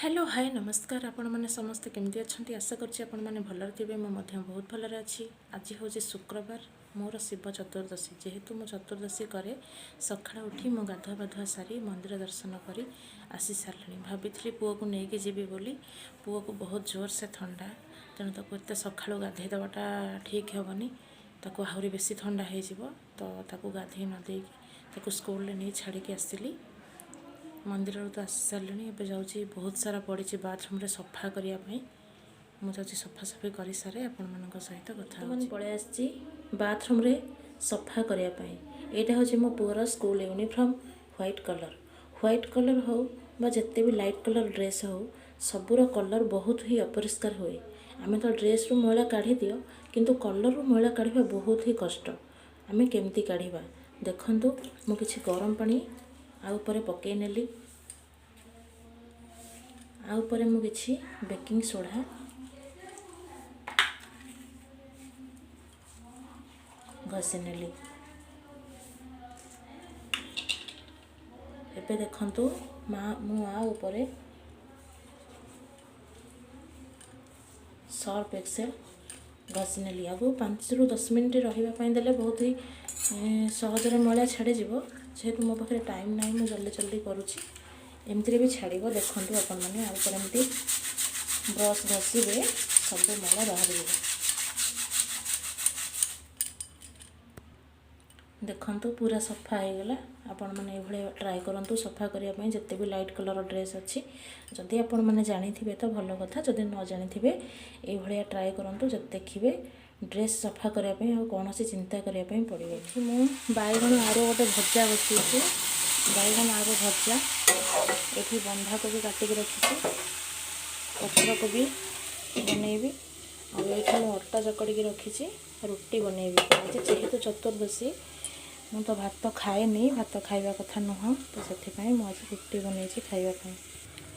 Hello, ହାଏ, ନମସ୍କାର। ଆପଣମାନେ ସମସ୍ତେ କେମିତି ଅଛନ୍ତି? ଆଶା କରୁଛି ଆପଣମାନେ ଭଲରେ ଥିବେ। ମୁଁ ମଧ୍ୟ ବହୁତ ଭଲରେ ଅଛି। ଆଜି ହେଉଛି ଶୁକ୍ରବାର, ମୋର ଶିବ ଚତୁର୍ଦ୍ଦଶୀ। ଯେହେତୁ ମୁଁ ଚତୁର୍ଦ୍ଦଶୀ କରେ, ସକାଳୁ ଉଠି ମୁଁ ଗାଧୁଆ ପାଧୁଆ ସାରି ମନ୍ଦିର ଦର୍ଶନ କରି ଆସି ସାରିଲିଣି। ଭାବିଥିଲି ପୁଅକୁ ନେଇକି ଯିବି ବୋଲି। ପୁଅକୁ ବହୁତ ଜୋରସେ ଥଣ୍ଡା, ତେଣୁ ତାକୁ ଏତେ ସକାଳୁ ଗାଧୋଇ ଦେବାଟା ଠିକ୍ ହେବନି, ତାକୁ ଆହୁରି ବେଶୀ ଥଣ୍ଡା ହେଇଯିବ। ତ ତାକୁ ଗାଧୋଇ ନ ଦେଇକି ତାକୁ ସ୍କୁଲରେ ନେଇ ଛାଡ଼ିକି ଆସିଲି। ମନ୍ଦିରରୁ ତ ଆସି ସାରିଲିଣି। ଏବେ ଯାଉଛି, ବହୁତ ସାରା ପଡ଼ିଛି ବାଥରୁମ୍ରେ ସଫା କରିବା ପାଇଁ। ମୁଁ ଯାଉଛି ସଫାସଫି କରିସାରେ, ଆପଣମାନଙ୍କ ସହିତ କଥା ହେଉଛି। ପଳେଇ ଆସିଛି ବାଥରୁମ୍ରେ ସଫା କରିବା ପାଇଁ। ଏଇଟା ହେଉଛି ମୋ ପୁଅର school uniform, white colour. White colour ହେଉ ବା ଯେତେ ବି ଲାଇଟ୍ କଲର୍ ଡ୍ରେସ୍ ହେଉ, ସବୁର କଲର୍ ବହୁତ ହି ଅପରିଷ୍କାର ହୁଏ। ଆମେ ତ ଡ୍ରେସ୍ରୁ ମଇଳା କାଢ଼ି ଦିଅ, କିନ୍ତୁ କଲର୍ରୁ ମଇଳା କାଢ଼ିବା ବହୁତ ହି କଷ୍ଟ। ଆମେ କେମିତି କାଢ଼ିବା ଦେଖନ୍ତୁ। ମୁଁ କିଛି ଗରମ ପାଣି ଆଉ ଉପରେ ପକାଇ ନେଲି। ଆଉ ଉପରେ ମୁଁ କିଛି ବେକିଂ ସୋଢ଼ା ଘଷି ନେଲି। ଏବେ ଦେଖନ୍ତୁ ମା, ମୁଁ ଆ ଉପରେ ସର୍ଫ ଏକ୍ସେଲ୍ ଘଷି ନେଲି। ଆଗକୁ 5ରୁ 10 ମିନିଟ୍ ରହିବା ପାଇଁ ଦେଲେ ବହୁତ ହି ସହଜରେ ମଇଳା ଛାଡ଼ିଯିବ। ଯେହେତୁ ମୋ ପାଖରେ ଟାଇମ୍ ନାହିଁ, ମୁଁ ଜଲ୍ଦି ଜଲ୍ଦି କରୁଛି। ଏମିତିରେ ବି ଛାଡ଼ିବ। ଦେଖନ୍ତୁ ଆପଣମାନେ, ଆଉ ଉପରେ ଏମିତି ବ୍ରସ୍ ଘଷିବେ, ସବୁ ମଇଳା ବାହାରିଯିବ। ଦେଖନ୍ତୁ, ପୁରା ସଫା ହେଇଗଲା। ଆପଣମାନେ ଏଇଭଳିଆ ଟ୍ରାଏ କରନ୍ତୁ ସଫା କରିବା ପାଇଁ, ଯେତେ ବି ଲାଇଟ୍ କଲର୍ ଡ୍ରେସ୍ ଅଛି। ଯଦି ଆପଣମାନେ ଜାଣିଥିବେ ତ ଭଲ କଥା, ଯଦି ନ ଜାଣିଥିବେ ଏଇଭଳିଆ ଟ୍ରାଏ କରନ୍ତୁ। ଯଦି ଦେଖିବେ, ଡ୍ରେସ୍ ସଫା କରିବା ପାଇଁ ଆଉ କୌଣସି ଚିନ୍ତା କରିବା ପାଇଁ ପଡ଼ିବ। ଏଠି ମୁଁ ବାଇଗଣ ଆଳୁ ଗୋଟେ ଭଜା ବସେଇଛି, ବାଇଗଣ ଆଳୁ ଭଜା। ଏଠି ବନ୍ଧାକୋବି କାଟିକି ରଖିଛି, ପତ୍ରକୋବି ବନେଇବି। ଆଉ ଏଇଠି ମୁଁ ଅଟା ଚକଡ଼ିକି ରଖିଛି, ରୁଟି ବନେଇବି। ଆଜି ଯେହେତୁ ଚତୁର୍ଦ୍ଦଶୀ, ମୁଁ ତ ଭାତ ଖାଏନି, ଭାତ ଖାଇବା କଥା ନୁହଁ, ତ ସେଥିପାଇଁ ମୁଁ ଆଜି ରୁଟି ବନେଇଛି ଖାଇବା ପାଇଁ।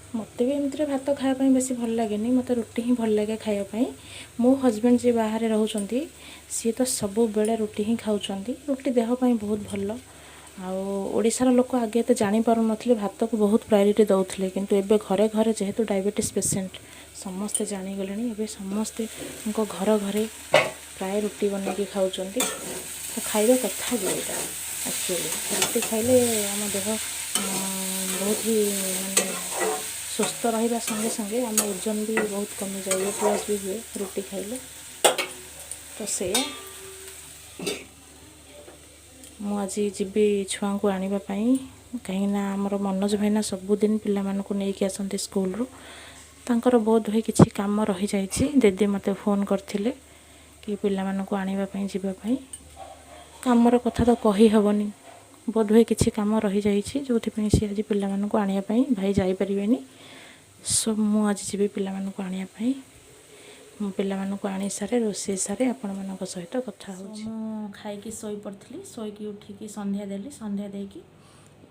ମୋତେ ବି ଏମିତିରେ ଭାତ ଖାଇବା ପାଇଁ ବେଶୀ ଭଲ ଲାଗେନି, ମୋତେ ରୁଟି ହିଁ ଭଲ ଲାଗେ ଖାଇବା ପାଇଁ। ମୋ ହଜବେଣ୍ଡ ଯିଏ ବାହାରେ ରହୁଛନ୍ତି, ସିଏ ତ ସବୁବେଳେ ରୁଟି ହିଁ ଖାଉଛନ୍ତି। ରୁଟି ଦେହ ପାଇଁ ବହୁତ ଭଲ। ଆଉ ଓଡ଼ିଶାର ଲୋକ ଆଗେ ଏତେ ଜାଣିପାରୁନଥିଲେ, ଭାତକୁ ବହୁତ ପ୍ରାୟୋରିଟି ଦେଉଥିଲେ। କିନ୍ତୁ ଏବେ ଘରେ ଘରେ ଯେହେତୁ ଡାଇବେଟିସ୍ ପେସେଣ୍ଟ ସମସ୍ତେ ଜାଣିଗଲେଣି, ଏବେ ସମସ୍ତେଙ୍କ ଘର ଘରେ ପ୍ରାୟ ରୁଟି ବନେଇକି ଖାଉଛନ୍ତି। ତ ଖାଇବା କଥା ବି ଏଇଟା ଆକ୍ଚୁଆଲି। ରୁଟି ଖାଇଲେ ଆମ ଦେହ ବହୁତ ହି ମାନେ ସୁସ୍ଥ ରହିବା ସଙ୍ଗେ ସଙ୍ଗେ ଆମ ଓଜନ ବି ବହୁତ କମିଯାଏ, ୱେଟ୍ ଲସ୍ ବି ହୁଏ ରୁଟି ଖାଇଲେ। ତ ସେଇଆ, ମୁଁ ଆଜି ଯିବି ଛୁଆଙ୍କୁ ଆଣିବା ପାଇଁ, କାହିଁକିନା ଆମର ମନୋଜ ଭାଇନା ସବୁଦିନ ପିଲାମାନଙ୍କୁ ନେଇକି ଆସନ୍ତି ସ୍କୁଲରୁ। ତାଙ୍କର ବୋଧ ହୁଏ କିଛି କାମ ରହିଯାଇଛି। ଦିଦି ମୋତେ ଫୋନ୍ କରିଥିଲେ କି ପିଲାମାନଙ୍କୁ ଆଣିବା ପାଇଁ ଯିବା ପାଇଁ। କାମର କଥା ତ କହିହେବନି। ବୋଧହୁଏ କିଛି କାମ ରହିଯାଇଛି, ଯେଉଁଥିପାଇଁ ସେ ଆଜି ପିଲାମାନଙ୍କୁ ଆଣିବା ପାଇଁ ଭାଇ ଯାଇପାରିବେନି। ସୋ ମୁଁ ଆଜି ଯିବି ପିଲାମାନଙ୍କୁ ଆଣିବା ପାଇଁ। ମୁଁ ପିଲାମାନଙ୍କୁ ଆଣି ସାରେ, ରୋଷେଇ ସାରେ, ଆପଣମାନଙ୍କ ସହିତ କଥା ହେଉଛି। ମୁଁ ଖାଇକି ଶୋଇପଡ଼ିଥିଲି। ଶୋଇକି ଉଠିକି ସନ୍ଧ୍ୟା ଦେଲି। ସନ୍ଧ୍ୟା ଦେଇକି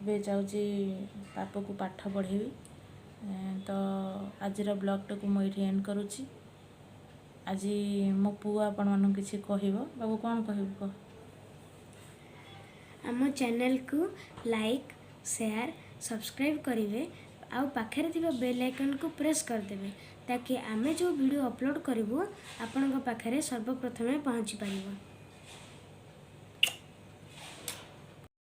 ଏବେ ଯାଉଛି ପାପକୁ ପାଠ ପଢ଼େଇବି। ତ ଆଜିର ବ୍ଲଗ୍ଟାକୁ ମୁଁ ଏଇଠି ଏଣ୍ଡ କରୁଛି। ଆଜି ମୋ ପୁଅ ଆପଣମାନଙ୍କୁ କିଛି କହିବ। ବାବୁ, କ'ଣ କହିବୁ କହ। ଆମ ଚ୍ୟାନେଲକୁ ଲାଇକ୍, ସେୟାର, ସବସ୍କ୍ରାଇବ୍ କରିବେ ଆଉ ପାଖରେ ଥିବା ବେଲ୍ ଆଇକନ୍କୁ ପ୍ରେସ୍ କରିଦେବେ, ତାକି ଆମେ ଯେଉଁ ଭିଡ଼ିଓ ଅପଲୋଡ଼ କରିବୁ ଆପଣଙ୍କ ପାଖରେ ସର୍ବପ୍ରଥମେ ପହଞ୍ଚି ପାରିବ।